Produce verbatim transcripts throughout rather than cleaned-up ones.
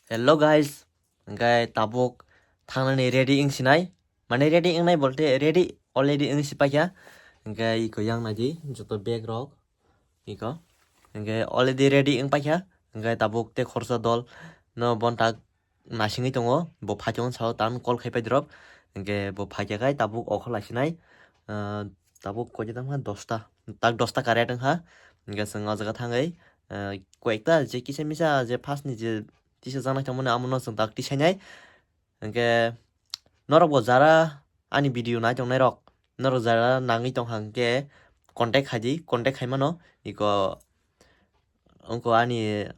Hello guys, hwnkhe tabuk thangnani ready wng sinai, mane ready wngnai bolte ready already wng si paikha, hwnkhe iko yang naidi joto bag rok iko, hwnkhe already ready wng paikha, hwnkhe tabuk tei khoroksa dol no bontak nasingwi tongo, bo phaikhe wng sao tang call khai pai drop, hwnkhe bo phaikhe khai tabuk okhor lai sinai, ah, tabuk koi ta wngkha dosta, tak dosta correct wngkha, hwnkhe chwng o jaga thangwi, ah, koyekta je kisa misa je first ni je tisa jaknai tongmani amo no chwng tak tisainai. Hwnkhe norok bo jara ani video nai tongnai rok, norok jara nangwi tongkha hwnkhe contact khaidi, contact khaimano iko wngkho ani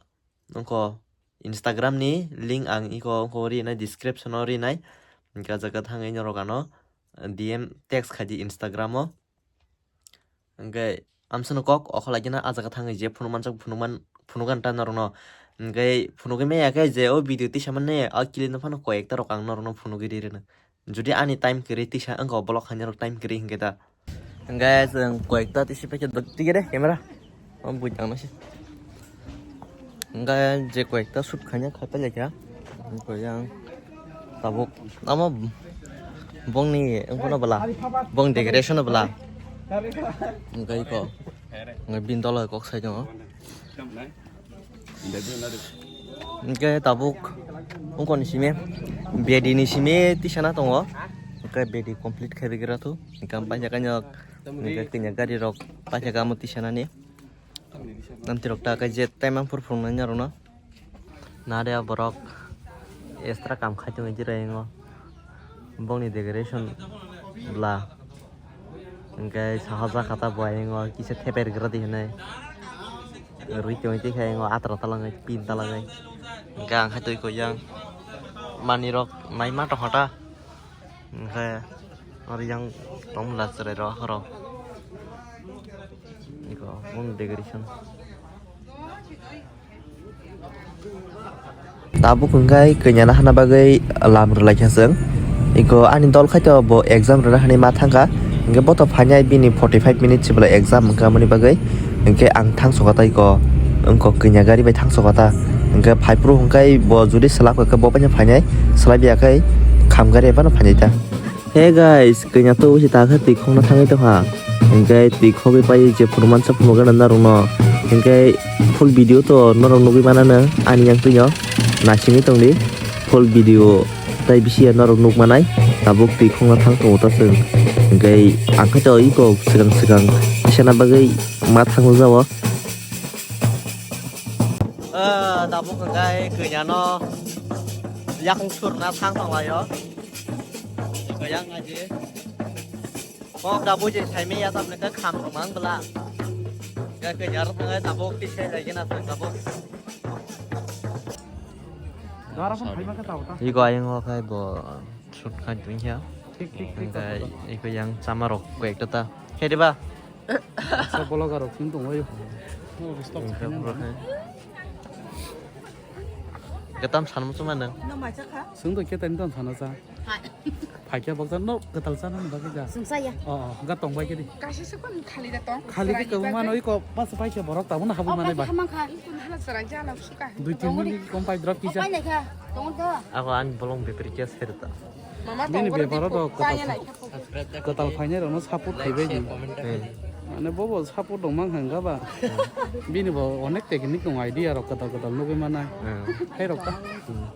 wngkho Instagram ni link ang iko wngkho rinai description o rinai, hwnkhe o jaga thangwi norok ano D M text khaidi Instagram o. Hwnkhe amsano kok okholaigena ah jaga thangwi je phunukmanjak phunukman phunukgani ta norokno. Hwnkhe phunugwi maya khe je o video tisamani o clip no phano koi ekta rok ang norokno phunugwi ri rwno. Jodi ani time kwrwi tisa wngkha o vlog khainai rok time kwrwi hwnkhe ta. Hwnkhe chwng koi ekta tisi paikhe dok tike de camera. O bui tangna se. Hwnkhe je koi ekta shoot khaina khai pailai kha. Hwnkhe yang tabuk amo bongni wngkhono bwla, bong decoration bwla. Hwnkhe iko hwnkhe bini dolo kok sai tongo. Hwnkhe tabuk wngkoni simi bedi ni simi tisana tongo. Hwnkhe bedi complete khai rigra thu hwnkhe paisa kanya hwnkhe kanya gari rok paisa kamo tisanani. Namtirok ta khe je taimang phuru phunuknai norokno. Nare o borok extra kam khai tongwi jirai wngo. Bongni decoration bwla. Hwnkhe saha jakha ta bo ayang o kisa theper gra di hinwi. Rwi tongwi twi khe ayang o atro talangwi pin talangwi. Hwnkhe ang khai twi kho yang manwirok naima tongkha ta. Hwnkhe oro yang tongmwla chwrairok akhoro. Iko bong decoration. Tabuk hwnkhe kanya na hana bagwi lam rwlai kha chwng. Iko ani dol khai to bo exam rwna hani ma thangkha. Hwnkhe bo to phainai bini forty five minutes se bwlai exam hwnkhe amoni bagwi. Hwnkhe ang thang sokha ta iko wngkok kanya gari bai thang sokha ta. Hwnkhe phai phuru hwnkhe bo jodi swlak kha khe bo bai phainai, swlai ya khe kham gari bai no phainai ta. Hey guys, kanya to usi ta khe twi khokna thangwi tongkha. Hwnkhe twi khogwi pai je phunukman sa phunukgana narwkno. Hwnkhe full video to norok nugwi manano ani yang twino. Nasingwi tongdi full video tai bisi ya norok nukmanai. Tabuk twi khokna thang tongo ta chwng. Hwnkhe ang khe to iko swkang swkang kisa na bagwi ma thangwi jao. Ah, tabuk hwnkhe kanya no yakung surna thang tonglaio. Kaya ngaji. Kok da buji saimi ya tamne ka kham tongmang bela. Ga ke jar tang ai tabuk ti sai lagi na tang tabuk. Dara pun phai ma ka tau ta. Iko ayang o khai bo shoot khai tong ya. Thik, thik, thik. Hwnkhe iko yang chamarok koi ekta ta. Khe diba? Sa vlogger rok sing tong ayo. Gatam sanmo chuma nang. No mai chakha? Sing to khe tani tam sana cha. Hai. Phaikya baksa no gatal sana ni bagwi ja. Sung saya. Oh, oh, ga tong bai kedi. Kaisa se kon khali da tong. Khali ke kau mano iko pas phaikya borok tabun habu mane bai. Hamang kha. Kun hala sara jala suka. Dui tin minute kom pai drop kisa. Pai lekha. Tong da. Ako an bolong bepri kya serta. Mama bini tong beparo do. Saya naikha. Kwtal phainai rokno support khai bai di. Hmm. Mane bobo support rok mang hwnga ba. Hmm. Bini bo onek technique tong idea rok kwtal kwtal nugwi manai. Hmm. Hai rok ta. Hmm.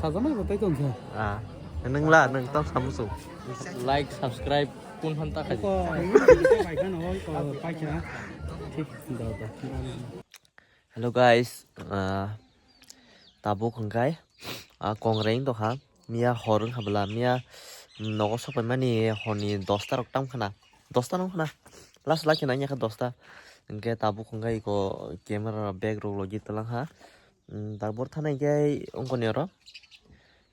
Sajama bo tai tong kha. Ah. Nung la nung tam samusu. Like, subscribe kun hanta khai. Ko bai kha no ko pai kha. Thik da da. Hello guys, ah, tabuk hwnkhe, ah, kongreng tongkha, miya hor wngkha bwla, miya nogo sokpaimani horni dosta rok tam khna, dosta no khna, last last khna wngya kha dosta, hwnkhe tabuk hwnkhe iko camera bag rok logi twlang kha, mm, tabuk thana hwnkhe wngkoni oro,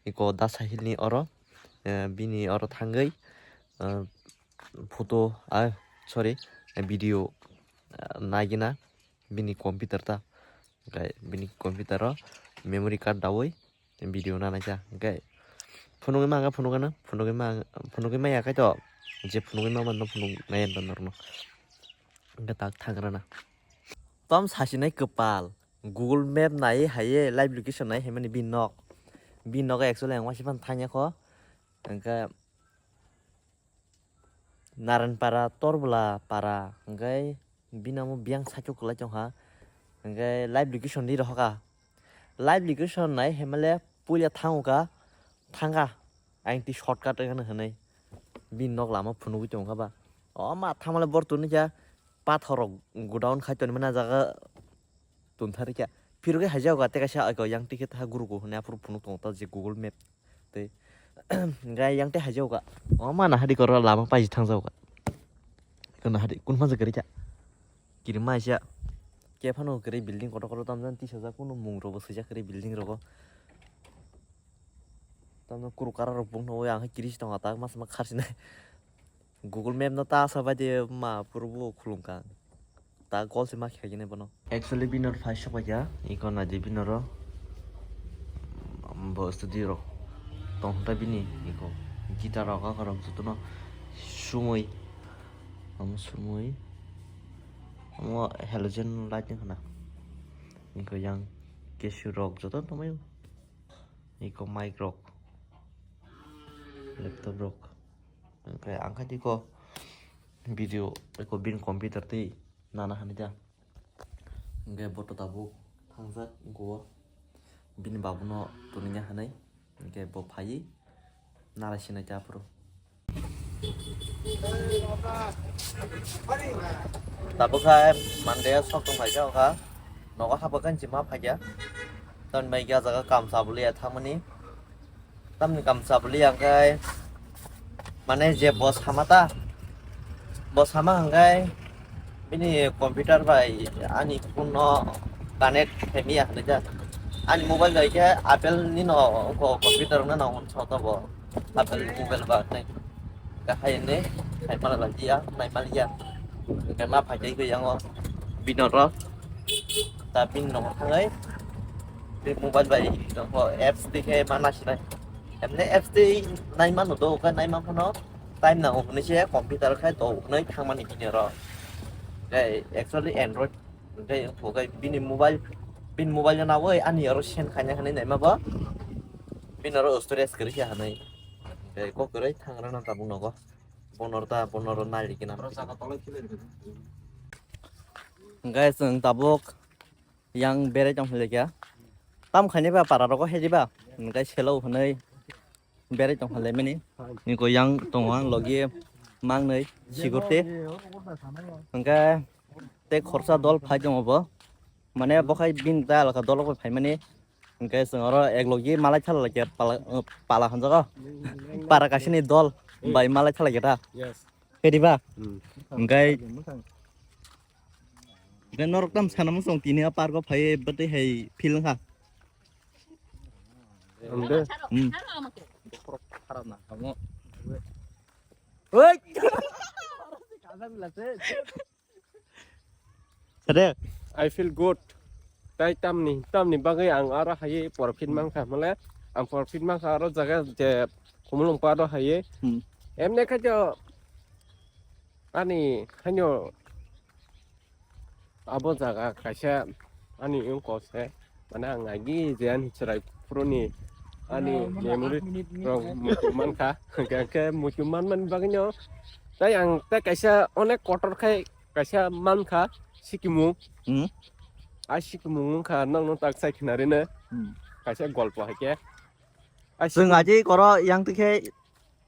iko da sahil ni oro, eh, bini oro thangwi, eh, photo, ah, sorry, video, ah, nagina. Bini computer ta, hwnkhe bini computer o memory card daui video nanaikha, hwnkhe phunugwi mangkha, phunugano, phunugwi mang-, phunugwi maya khe to, je phunugwi mangmano phunuk nai norokno, hwnkhe tak thangrana. Tom sasinai kwpal, Google Map nai haiye live location nai haimani bini nok. Bini nogo actually ang waisa phano thangya kho. Hwnkhe Naranpara, Torbwla para, hwnkhe bini amo biyang saichuk kwlai tongkha. Hwnkhe live location di rohorkha. Live location nai hemale puila thango kha, thangkha. Ang twi shortcut wngkha hwnwi bini nok lama phunugwi tongkha ba. O ma thamale borok tongkha pathor rok godown khai tongmani jaga tongthar kha. Phirogwi haijago tei kaisa eko yang twi khe ta gurugo hwnwi aphuru phunuk tongo ta je Google Map. Tei hwnkhe yang tei haijago kha. O mana hari koro lama paiji thangjago kha. Kono hari kun masa gari kha. Kirima aisa. Khe phano kwrwi building kotor kotor tamjani tisajak, kuno mung rokbo swijak kwrwi building rogo. Tamno kuru kara rok bung tongwi ang hai kiri si tongo tak mas ma kharsinai. Google Map no ta sa bai de ma puro bo khulum kha. Ta gol se ma khe gini bono. Actually bini phai sok bai kha. Iko na di bini ro. Bo studio rok tong ta bini iko. Guitar rok a rok jotono sumui. Amo sumui. Amo halogen light ni khana. Iko yang cashew rok joto tongmai. Iko mic rok, laptop rok. Hwnkhe ang kha iko video iko bini computer tei nana hwnwi da. Hwnkhe bo to tabuk thangjak iko bini babuno toniya hwnwi. Hwnkhe bo phaiwi nalai sinai ta aphuru. Tabuk hai Monday o sok tong phaikha, okha nogo hapkha hinwi ma phaikha. Tamni bai khe ah jaga kam chabuliya thangmani. Tamni kam chabuliya hwnkhe mane je bo sama ta, bo sama hwnkhe bini computer bai ani phone no connect khaimaya hwnwi khe ani mobile bai khe Apple ni no computer no nang hwn sota bo. Apple mobile ba nai. Kahai ne khai mala la dia, nai mal ya. Ka ma phai kai ko yango bino ro. Ta bin no thangai. Be mobile bai ko apps dikhe mana sinai. Emne apps de nai mano do ka nai ma phano time na hwnwi se computer khai do hwnwi thangmani bini ro. Kai actually Android kai thogai bini mobile, bini mobile na wai ani oro send khaina hwnwi nai ma bo. Bini oro storage kwrwi khe hwnwi. Kai kok kwrwi thangrana tabuk nogo. Bonor ta, bonor nai rikina. Guys, chwng tabuk yang berai tong phai laikha. Tam khaini ba para rogo hai diba. Hwnkhe selo hwnwi berai tong phai laimani. Niko yang tongo ang logi mangnwi sigurte. Hwnkhe tei khorsa dol phai tongo bo. Mane bo khai bini ta alaka dol rok bai phaimani. Hwnkhe chwng oro ek logi malai thala laikha pala, pala hwnjago. Para kaisani dol bai malai thala laikha ta. Yes. Khe diba? Hmm. Hwnkhe, hwnkhe norok tam sana muchung tini a park o phai bwtwi hai feel wngkha. Hwnkhe. Hmm. Oi! Sade. I feel good. Tai tamni, tamni bagwi ang aro hai profit mankha, male ang profit mankha aro jaga je khumulwng pa aro hai. Hmm. Emne khe jo ani hanyo abo jaga kaisa ani wngkha se, mane ang agi je ani chwrai phuruni ani memory rok muitu mankha, hwnkhe muitu manmani bagwino tai ang tai kaisa onek kotor khai kaisa mankha sikimung. Hmm. A sikimung wngkha nokno tak sai khna rina. Hmm. Kaisa golpo hai khe. A chwng sikimung aji koro yang tikhe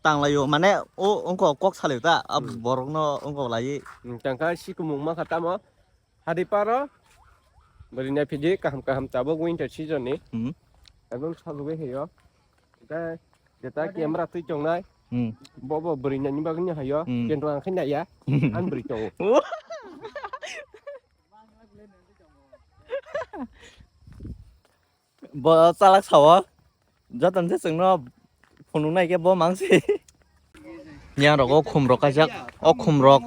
tanglaio, mane o wngkha kok salaio ta, a hmm, borokno wngkha lai. Hmm, tangkha sikimung mankha tamo. Hadi paro bwrwi nai phidi kaham kaham tabuk winter season ni. Hmm. Ekdom sajagwi hayo. Tei jeta camera twi tongnai. Hmm. Bo bo bwrwi nani bagwi hayo. Hmm. Kendro ang khai naiya. Ang bwrwi tongo. Bo chalak sao. Joto se chwngno phunuknai khe bo mangsi. Yang rok o khum rok kaijak, o khum rok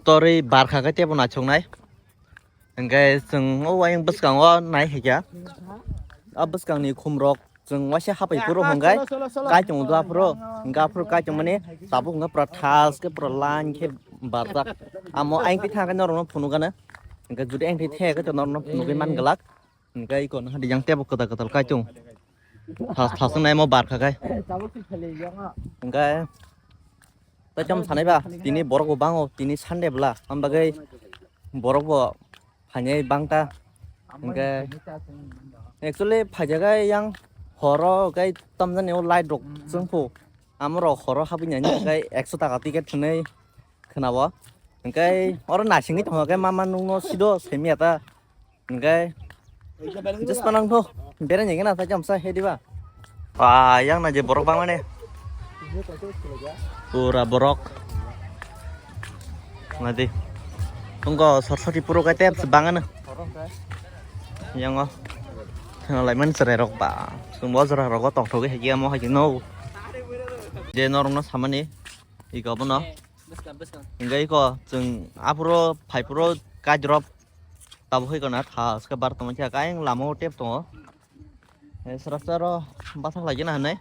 torwi barkha khe teibo naithoknai. Hwnkhe chwng o ayang bwskango nai hai kha. A bwskangni khum rok chwng waisa hapai phuru hwnkhe kaichung do aphuru, hwnkhe aphuru kaichung mani tabuk hwnkhe pura thas khe pura line khe barjak. Amo ayang twi thang khe norokno phunukgana. Hwnkhe jodi ayang twi thaya khe norokno phunugwi man glak. Hingke iko no hadi yang tebo kwtal kwtal kai tung. Thas thas nai mo bar kha kai. Hingke tei cham sanai ba tini borok bo bango tini Sunday bwla. Am bagwi borok bo phainai bang ta. Hingke actually phaijagai yang horo kai tamjani o light rok chwngphu. Amorok horo habwi nani kai ekso taka ticket thwnwi khwnabo. Hingke oro nasingwi tongo kai mama nungno sido semiya ta. Hingke just panang tho. Bereng jeng na sa jam sa hediba. Wah, yang na je borok bang mane. Pura borok. Nadi. Tungko sorsoti puro kai tep bang ano. Yang o. Thang lai man serai rok ba. Sung bo jora rok tong thok hai ya mo hai no. Je norok no samani. Iko bono. Hingke iko chwng aphuru phaipuru kaijrop tabuk hai kono tha se bar tongma khe kaiyang lama o tep tongo. Srapsa ro bathang lai gana hinwi